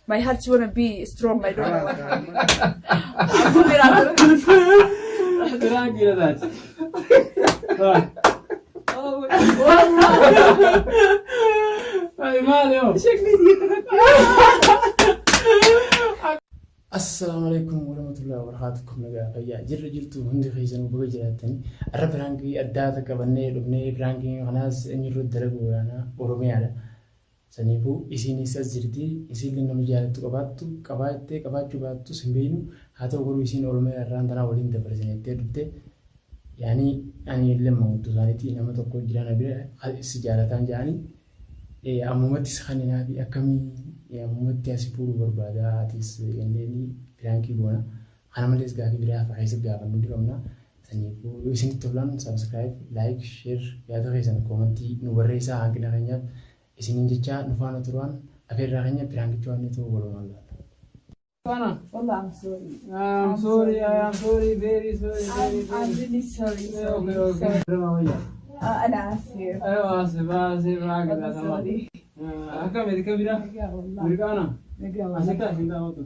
My heart wanna be strong. I don't know what happened. Prank irra taate. Ay maali hoo? Assalaamu alaikum warahmatullahi wabarakatuh. Kun nagaa fayyaa jirra jirtu hundi keessanuu baga jiraattanii. Har'a piraankii addaa takka qabannee dhufnee piraankii kanaas eenyurra dalaguu yaana Oromiyaadha. Saniifuu isiinis as jirti isiillee nama jaalattu qabaattu qabaattee qabaachuu baattus hin beeknu haa ta'u garuu isiin Oromiyaa irraan tanaa waliin dabarsine jettee dhufte. Yaani ani illee manguddoo isaaniitii nama tokko jira na bira si jaalataan jedhanii ammumatti si kanninaa fi akkamii ammumatti asi fuudhuu barbaada atis jenneeni piraankii goona. Kana malees gaafii biraa hafa keessa gaafannu ni qabna. Saniifuu yoo isinitti tolaan subscribe, like, share yaada keessan koomantii nu barreessaa hanqina keenyaaf isiniin jechaa nu faana turaan afeerraa keenya piraankicha waan ta'u walumaan laalla. Sana. Wallah, I'm sorry. I'm sorry, I am sorry, very sorry, very I'm, I'm sorry. really sorry. Sorry. Okay, okay. Sorry. أنا آسف. أيوة آسف آسف والله هكذا تمام. sorry. Akkam kabira? نقا والله. Mirqaana? نقا والله. Asitti asin taa'utu.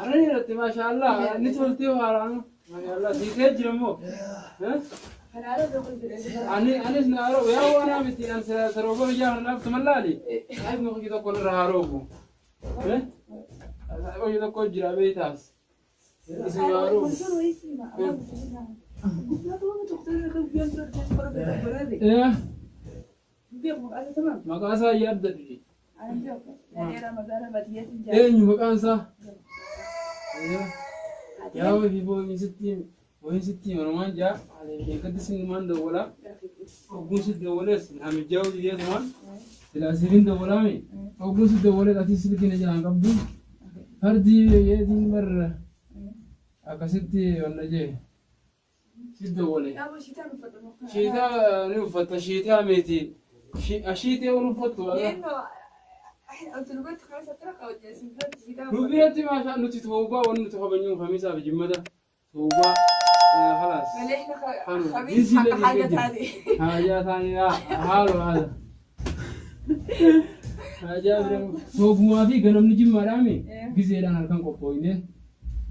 Arrani irratti maashaallah ni toltee haaraan maashaallah siitee jira immoo. Ani anis na haroo yaa waan miti an sarooba biyyaa kana dhaabtu mallaali. Saahibni hojii tokko irra haroobu. Hojii tokko jira beektaas. Isin haroobu. Maqaa isaa yaadda dhiji. Eenyu maqaan isaa? Yaa wayii booyin sitti wayin sitti manumaan jaa eeggatti sinumaan dawwalaa ogguun si dawwalees namijjaa hojii silaa siifin dawwalaami ogguun si dawwalees ati silkii na jalaan qabdu fardii yeetiin barra akkasitti wanna jee si dawwale. Shiitaa ni uffatta shiitaa miti ashiitee un uffattu. Nu biratti maashaa nuti toobaa wanni nuti kabajnu kamisaa fi jimmata toobaa خلاص. خميس حق حاجة ثانية. حاجة ثانية haalo haala haajaa bira toobumaa fi ganamni jimmaadhaami gizeedhaan halkan qophooyne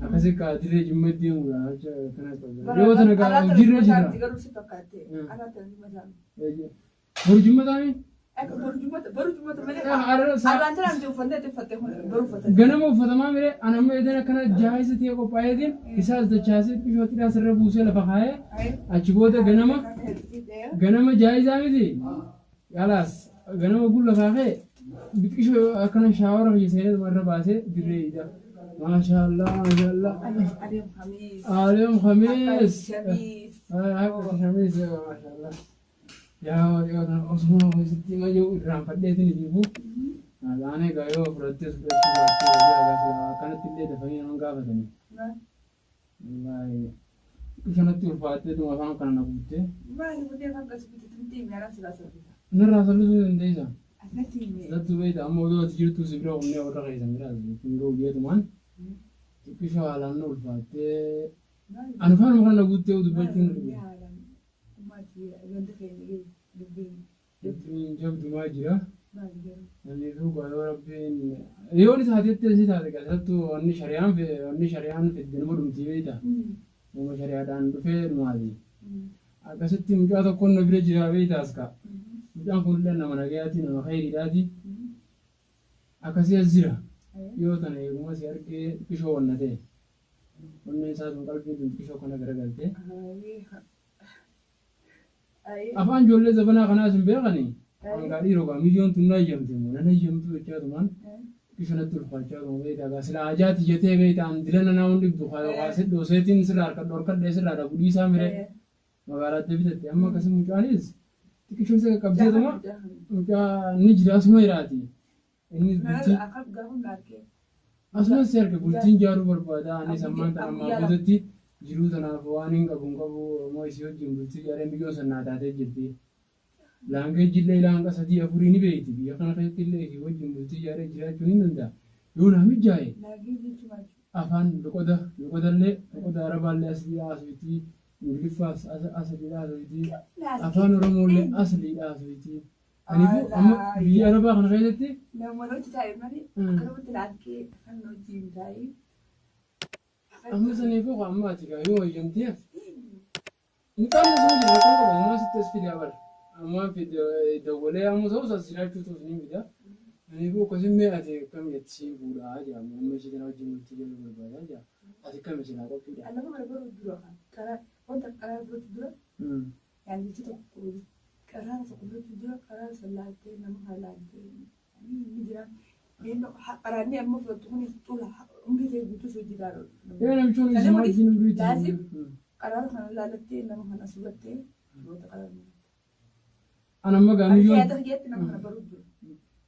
akkasi qaadiree jimma deemuudha kana qabna yoo tana gaa hojiirra jira boru jimma taami ganama uffatamaa mire ana amma edan akkana jaayisa ta'e qophaa'eetiin isaas dachaasee bishoo xiraa sirra buusee lafa kaayee achi booda ganama ganama jaayisaa miti yalaas ganama guun lafaa ka'e biqishoo akkana shaawara kiyya seenee irra baasee dirree ida maashaallah maashaallah aleem khamiis haqa shamiis maashaallah yaa waaqayyo osuma hoositti mayyuu irraanfadheetiin ifiifu Alaanee egaa yoo fudhattes fudhachuu baattee hojii akkanatti illee dafanii nama gaafatanii. Wallaahi kanatti ulfaatteetuma afaan kana na guuttee. Narraa sallisuu ni dandeessaa? Sattuu beekta amma odoo ati jirtuu si bira kunnee warra keessan bira hin ga'u jeetumaan xiqqishoo haalaan na ulfaattee ani afaanuma kana na guuttee dubbachuun na dhibe. Dubbiin jabdumaa jira. Namni dhugaa yoo rabbiin yoo ni taatetti si taate gasattu wanni shari'aan wanni shari'aan fidde nama dhumtii beekta. Nama shari'aadhaan dhufee dhumaati. Akkasitti mucaa tokkoon na bira jira beekta as ka. Mucaan kunillee nama nagayaati nama khayriidhaati. Akkasii as jira. Yoo tana eeguma si argee xiqqishoo wanna ta'e. Onneen isaa sun qalbiin sun xiqqishoo kana garagalte. Afaan ijoollee zabanaa kanaas hin beekani. Hangaa dhiiroo gaa miyyoon tun na eeyyamte moo nan eeyyamtu jechaa tumaan xiqqishoo natti ulfaachaa tuma beektaa gaa sila ajaati jetee beektaa an dilana naa hun dhibdu kaa yookaa si dhooseetiin sirraa harka dhorkadhee sirraa dhabu dhiisaa mire magaalaatti bitatte amma akkasii mucaanis xiqqishoo isa qaqqabdee tuma mucaa ni jira asuma jiraati innis bultii asumas si arge bultiin jaaruu barbaada anis ammaan tan ammaa boodatti jiruu tanaaf waan hin qabu hin qabu ammoo isii wajjin bultii jaaree miyyoon san naa taatee jirti. Laangeejji illee ilaa hanqa sadii afurii ni beekti biyya kana keessatti illee isii wajjin bultii jaaree jiraachuun hin danda'a. Yoo naa mijaa'e afaan loqoda loqodallee loqoda arabaallee asii haasofti ingiliffaas asliidha haasofti afaan oromollee asliidha haasofti. Kanaafuu amma biyya Arabaa kana keessatti Nama hojii taa'e malee akkanumatti laalkee kan hojii hin taa'e. Amma saniifuu amma ati gaa yoo hayyamteef mucaan osoo jiru rakkoo qaba ammaa sitti as fidaa bara. Ammaa fide dawwalee amma ta'us as jiraachuu ta'us ni fida. Kanaafuu akkasin mee ati akkam jetti siin fuudhaa jedhama amma ishee kana wajjin bultii jaluu barbaadaa jedha. Ati akkam isin haa qophiidha. Nama kana baruu dura kan karaa wanta karaa birootu dura yaani jecha tokko karaa tokko birootu dura karaa san laaltee nama kana laaltee ni jira. Qaraanni amma fudhattu kun xula umrii ta'e guutuu hojii ilaalu. Yoo namichi kun isin wajjin umrii Laazim qaraara kana laalattee nama kana subattee booda qaraarni. An amma gaamiyyoo. Ati yaada kiyyaatti nama kana baruu dura.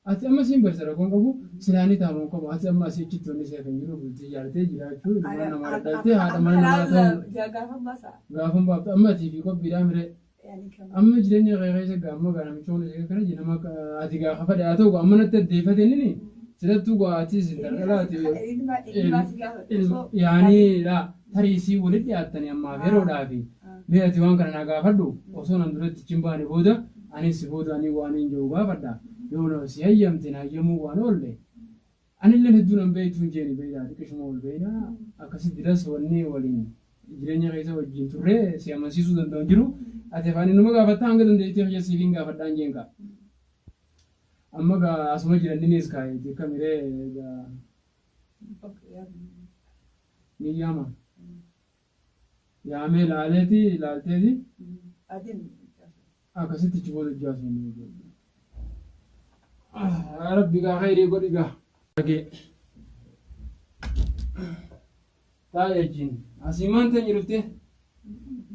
Ati amma siin barsa rakkoon qabu silaanii taa'uun qabu ati amma asii achitti wanni seef hin jiru bultii ijaartee jiraachuu ilmaan namaa dhadhaltee haadha mana namaa ta'uu Gaafa baasaa. gaafa baaftu amma atii fi qophiidhaa miree amma jireenya kee keessa gaamma gaa namicha kun ishee kana nama ati gaafa fadhe haa ta'u amma natti addeeffate nini silattuu gaa atis daldala ati yaanii laa tarii sii walitti dhiyaattanii ammaaf yeroodhaafi mee ati waan kana naa gaafadhu osoo nan duratti hin baane booda anis si booda ani waan hin jiru gaafadha yoo na si hayyamte na hayyamuu waan oolle anillee hedduu nan beektu hin jeeni beektaa xiqqishuma ol beekna akkasi diras wanni waliin jireenya keessa wajjin turree si amansiisuu danda'u hin jiru ati afaan inuma gaafatta hanga dandeettii kiyya siif hin gaafadhaan jeen kaa amma gaa asuma jiran ninis kaa'eeti akka miree gaa ni yaama yaamee laaleeti laalteeti akkasitti achi booda ijaasu rabbi gaa khayrii godhi gaa. Taa'e achiin asii maan ta'e jirufte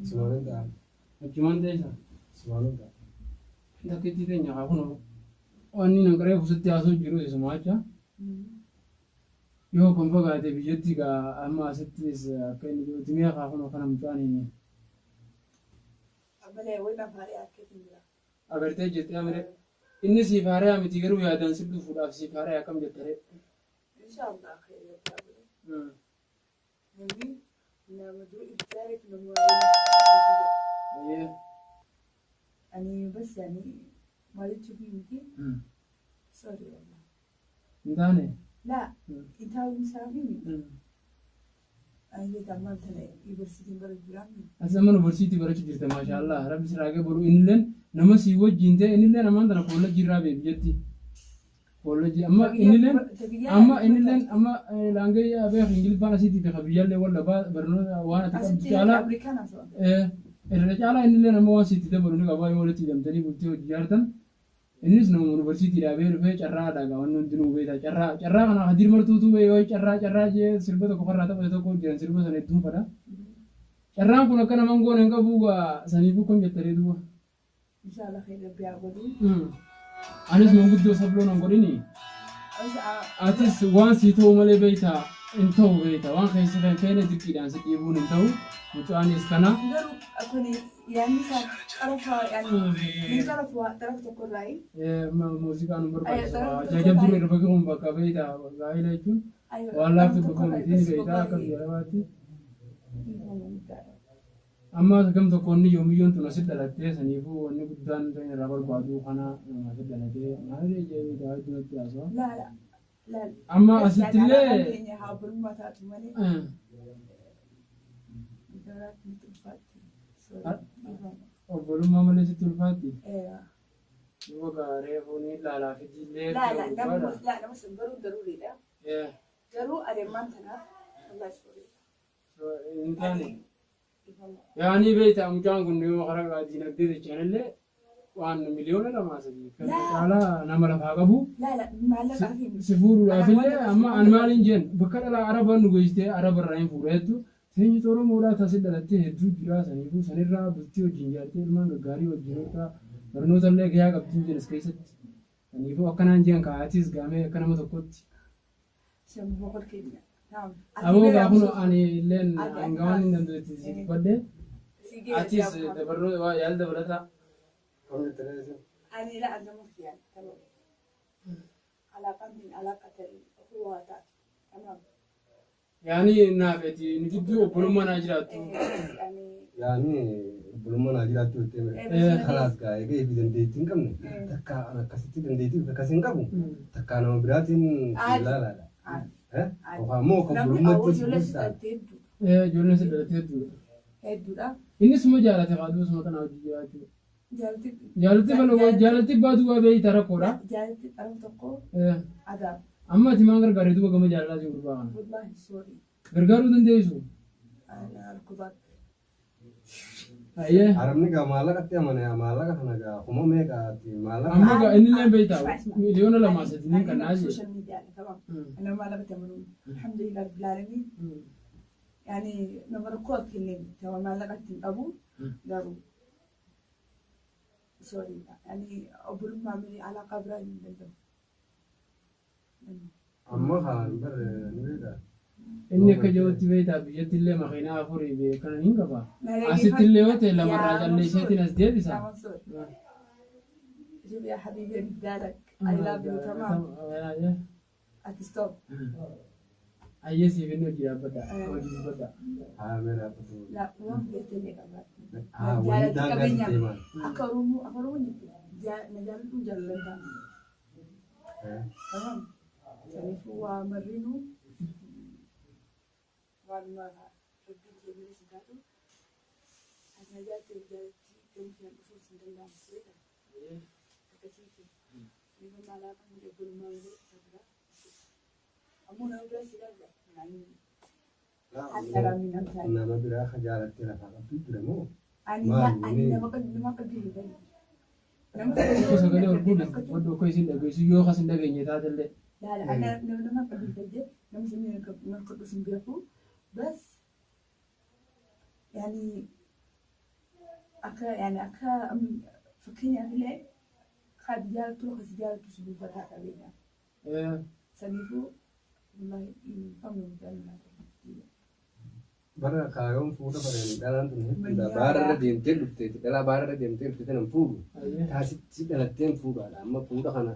Sumaaleen ta'a. achi maan ta'e isa Sumaaleen ta'a. takkitti teenya haa kunoo wanni nan qaree fusitti haasoo jiru isuma acha yoo kun fagaate biyyatti gaa amma asittis akka inni jirutti mi'a haa kunoo kana mucaan hin agartee jirti amire inni siif haaraya miti garuu yaadaan si dhufuudhaaf siif haaraya akkam jettaree. Ani bas yani maalichi miti sorry wallah. Hin taane. La intaawun isaa fi ani beektaa ammaan tana yuunivarsiitiin bara jiraanni. Ati amma yuunivarsiitii barachuu jirta maashaallah rabbi sirraa gabaru innilleen nama sii wajjin ta'e innilleen ammaan tana koolleejjii irraa bee biyyatti. Koolleejjii amma innilleen amma innilleen amma laangee beek ingiliffaan asiitii fi biyyaallee wal dhabaa barnoota waan ati qabdu Asitti caalaa Afrikaan haasawaa. Irra caalaa innillee nama waan sitti dabalu ni qaba yoo walitti hidhamtanii bultii hojii ijaartan innis nama yuunivarsiitii dhaabee dhufee carraa dhagaa wanni hundinuu beektaa carraa carraa kana hadir martuutu bee yoo carraa carraa jee sirba tokko farraa taphate tokko jiran sirba sana hedduun fadha. Carraan kun akka naman goone hin qabu saniifuu kam jettanii duuba. Inshallah khayr rabbi haa godhu. Anis manguddoo sabloo nan godhini atis waan sii ta'u malee beektaa hin ta'u beektaa waan keessa kan feene dirqiidhaan si dhiibuun hin ta'u mucaanis kana. Garuu kun yaadni isaa xarafa yaani ni xarafa xarafa tokko irraayi. Muuziqaan nu barbaachisa. Jajjabduu irra fakkii bakka beektaa gaa'ela jechuun waan laaftu bakka miti ni beektaa akka biyya lafaatti. Amma gam tokkoon ni yoomiyyoon tun asit dhalattee saniifuu wanni guddaan ta'e irraa barbaadu kana nama asit dhalatee maal jee beektaa hedduu natti haasawa. La la la. Amma asittillee Haa bulmaa taatu malee. Obbolummaa malee sitti ulfaatti. Yoo gaaree fuunii laalaa fi dillee. La la nama la nama san baruu daruuriidha. Garuu adeemaan tanaaf wallahi sorry. Hin taane. Yaanii beektaa mucaan kun yoo karaa diinagdee jechaan waan 2,300,000 kan caalaa nama lafaa qabu. La la maallaqa fi Si fuudhuudhaaf illee amma ani maaliin jeen bakka dhalaa arabaan nu geessitee araba irraa hin fuudha jettu seenyi Oromoodhaa taasii dhalattee hedduu jira saniifuu sanirraa bultii wajjin jaartee ilmaan gaggaarii wajjin hortaa barnoota illee gahaa qabdiin jedhas keessatti saniifuu akkanaan jeen kaa'atis gaamee akka nama tokkotti. Shan boqol keenya. Aboo gaafuma ani illeen hangawaan hin dandeetti si dubbadhe atis dabarroo yaala dabalataa. Kam jettanii isin? Ani la adamu kiyaan tamam. علاقة من علاقة الأخوة تاعتي تمام. Yaani naaf ati nu jidduu obbolummaa naa jiraattu. Yaani obbolummaa naa jiraattu jettee mire. Kalaas gaa egaa eebi dandeettii hin qabne takka an akkasitti dandeettii akkas hin qabu takka nama biraatiin ilaalaadha. Yookaan immoo akka obbolummaatti si bulchaa. Ijoolleen si dhalatee hedduudha. Hedduudha. Inni suma jaalate kaaduu suma tanaa hojii jiraachuu. Jaalati Jaalatti baloo jaalatti baatu waa beeyta rakkoodha. Jaalati xaraf tokko adaab. Amma ati maan gargaaree duuba gama jaalalaa si gurbaa kana. Wallahi sorry. Gargaaruu dandeessu. Ana alkubaat. Ayyee. Arabni gaa maallaqatti amane maallaqa kana gaa kuma meeqaati maallaqa. Amma gaa inni illee beeyta 2,000,000 3 kan naa jedhe. Social media tamam. Ana maallaqatti amanuun. Alhamdulillah rabbil alamin. Yani nama rakkoo akka hin tamam maallaqatti hin qabu garuu sorry yani obbolummaa malee alaqaa biraa hin danda'u. Amma kaan bar ni beekaa. Inni akka jirutti beektaa biyyatti illee makiinaa afurii beekana hin qaba. Asitti illee yoo ta'e lamarraa calleesseetiin as deebisa. شوف يا حبيبي انا بدالك I love you تمام stop. Ayyee siif inni hojii dhaabbata. Hojii dubbata. Haa mee dhaabbatu. La waan beektanii qaba. Haa wanni daangaa si deeman. Akka Oromoo akka Oromoo jirtu na jaalladhu jaalallan ta'a. Tamam. Saniifuu waa marrinuu waanuma rabbiin jee si taatu ati na jaallatte jaalatti gamtaan dhufuus hin danda'amu. Beekaa? Akkasiiti. Saniifuu maalaafaa malee obbolummaa malee isa biraa. Ammoo nama biraa si ilaalla. Nama biraa ka jaalattee lafaa qabdu jira moo? Ani nama qalbii hin qabu. Tokko sagalee ol fuudhi wadda akka isin dhageessu yoo kas hin dhageenye taatellee. Laala ana nama qalbii hin nama sanii nama kadhus hin beeku bas yani akka yani akka fakkeenyaaf illee kaati jaalattu kasi jaalattu si buufataa qabeenya. Saniifuu wallahi hin qabnu jaalladha. Bara kaayoon fuudha bareen dhalaan tun hedduudha. Baararra deemtee dhufteeti. Dhalaa baararra deemtee dhufte tanan fuudhu. Taasitti dhalatteen fuudhaadha. Amma fuudha kana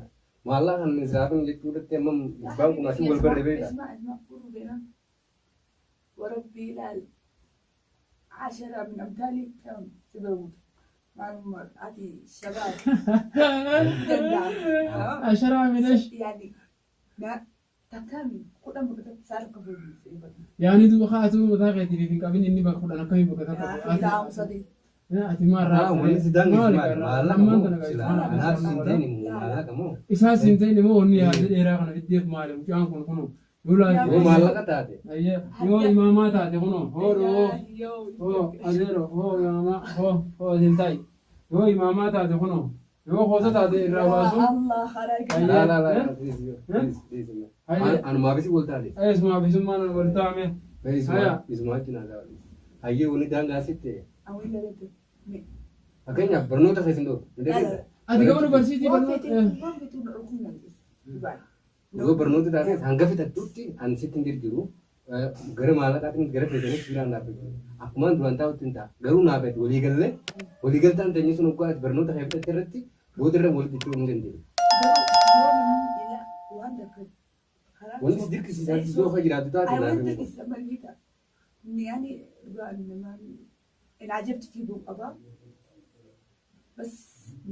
maallaqa kan israafin jechuudhatti amma gubbaan kun asii wal barre beektaa. اسمع اسمع قولوا بينا وربي لال 10 من أمثالي كم تبروت معلومات أتي الشباب Asharaa milash. يعني ما تكامل كل أمر كتبت سالك في Yaani duuba kaatu mataa keetiif hin qabin inni bakka kudhan akkamii bakka يا takka أخي لا مصدي Ati maarraa Wanni si daangessu maali? Maallaqa moo? Silaa anaaf si hin ta'in maallaqa moo? Isaas hin ta'in immoo wanni yaada dheeraa kana fiddeef maali mucaan kun kunu yoo Yoo laalte maallaqa taate. yoo imaamaa taate kuno hoo dhoo hoo adeero hoo imaamaa hoo hoo isin ta'i yoo imaamaa taate kuno yoo hoosa taate irraa baasu الله خرج Laa laa laa. Anumaafis wal taate. Eessumaa bisummaan wal taame. Isumaa wajjin haa ta'u. Hayyee wanni daangaa sitti. أوين لا Fakkeenyaaf barnoota keessa hin dhoofne. Ati gama yuunivarsiitii barnoota. Yoo barnoota taate hanga fixattutti ani sitti hin jirjiru. Gara maallaqaatiin gara feetanis biraan naaf fedhu. Akkumaan duraan taa'utti hin ta'a. Garuu naaf fedhu waliigallee waliigaltaan teenye sun hoggaa ati barnoota kee fixatte irratti booda irra walitti dhufuu hin dandeenye. Wanti si dirqisiisaa yoo ka jiraatu taate naaf hin godhu. يعني انعجبت فيه بابا بس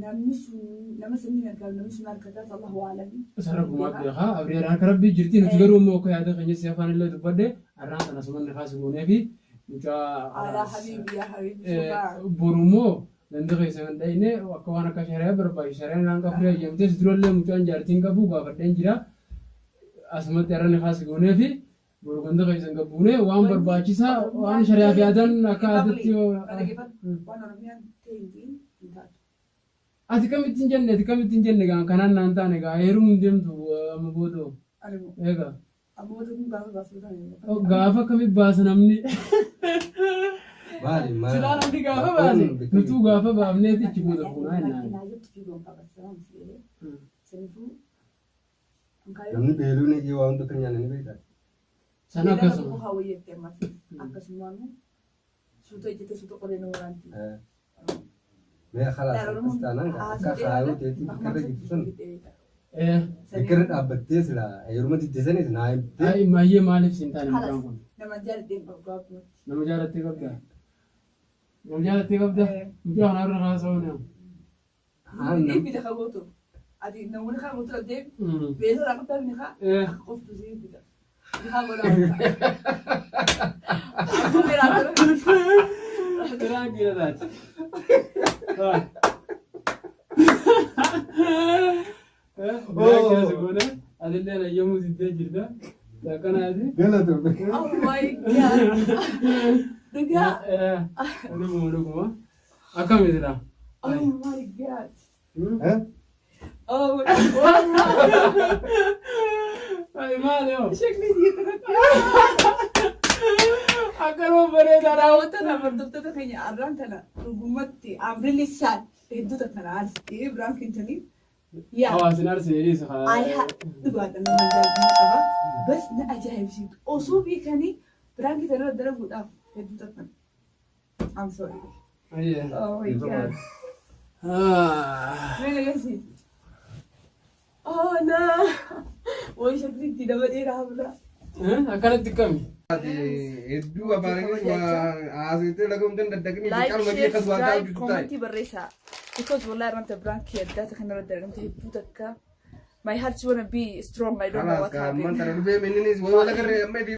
نمسو نمس اني نمسو ماركتات الله اعلم. Sarara gumaa beekaa abreeraan akka rabbii jirti nuti garuu immoo akka yaada keenya si afaan illee dubbadde har'aan sana sumanni kaasi goonee fi mucaa على حبيبي يا حبيبي شكرا. Boru immoo ganda keessa kan dhayne akka waan akka shari'aa barbaachisu shari'aan naan qabu eeyyamtees durallee mucaan jaartiin qabu gaafadheen jira asumatti har'aan kaasi goonee fi boru ganda keessa hin gabbuune waan barbaachisaa waan shari'aa fi aadaan akka aadaatti وانا رميان تيجي انتهت. Ati kamitti hin jenne ati kamitti hin jenne gaan kanaan naan taane gaa heerumuu hin deemtu amma booda انا eegaa. اما تكون قاعده بس Gaafa akkamii baasa namni? Maali maali? Silaa namni gaafa baase nutuu gaafa baafneeti ichi booda fuunaa jennaan. انعجبت فيه بابا سلام سنفو Namni beeluun ijee waa hunda kan nyaanne ni beekaa. Sana akkasuma. Akkasumaan suuta ijjete suuta qoreen waraanti. Mee khalaas akkas taanaan akka kaayoo teetii bakka irra jirtu sun Bikka irra dhaabbattee silaa heeruma didde sanis naa himtee. Ay, mayyee maaliif siin taane Halas. mucaan kun? Nama jaaladhee hin qabu gaafuma. Nama jaalattee qabdaa? Nama jaalattee qabdaa? Eh. Mucaa kana irra haasa'uun yaa. Ni bita ka gootu. Ati namoonni kaa gootu dhabdee beela irraa qabdaa ni kaa akka qoftu si bita. Ni kaa godhaa. Piraankiidha taate. Piraankiidha si goone atillee hayyamuu diddee jirta. Akkanaati. Galatoome. Oh my God. Dhugaa. Dhuguma dhuguma. Akkami jira? Oh my God. Eh? Oh my God. Ay, maali hoo? Shakli jiitu. Akkanuma bareedaadha. Daawwattoota hordoftoota keenya arraan tana dhugumatti I'm really sad, hedduu takka na aarsite piraankiin tuni. Yaa. Hawaasni arsee I dhugaadha, nama jaallatama qaba. Bas na ajaa'ibsiitu. Osoo beekanii piraankii tana dalaguudhaaf hedduu takka. I'm sorry. Oh my God. Mee nagarsiisi. Oh no. Way shakliitti nama dheeraa habla. Akkanatti kami? Hedduu afaaninis waa haasofte dhaga'uun daddaqni Like, qalma share, akkas waan subscribe, taa'u commentii barreessaa. Because wallahi irratti piraankii addaa kana irratti dalagamte hedduu takka. My heart wanna be strong. I don't know Kalaas what kaa amman happened. tana dhufee minninis wal agarree amma.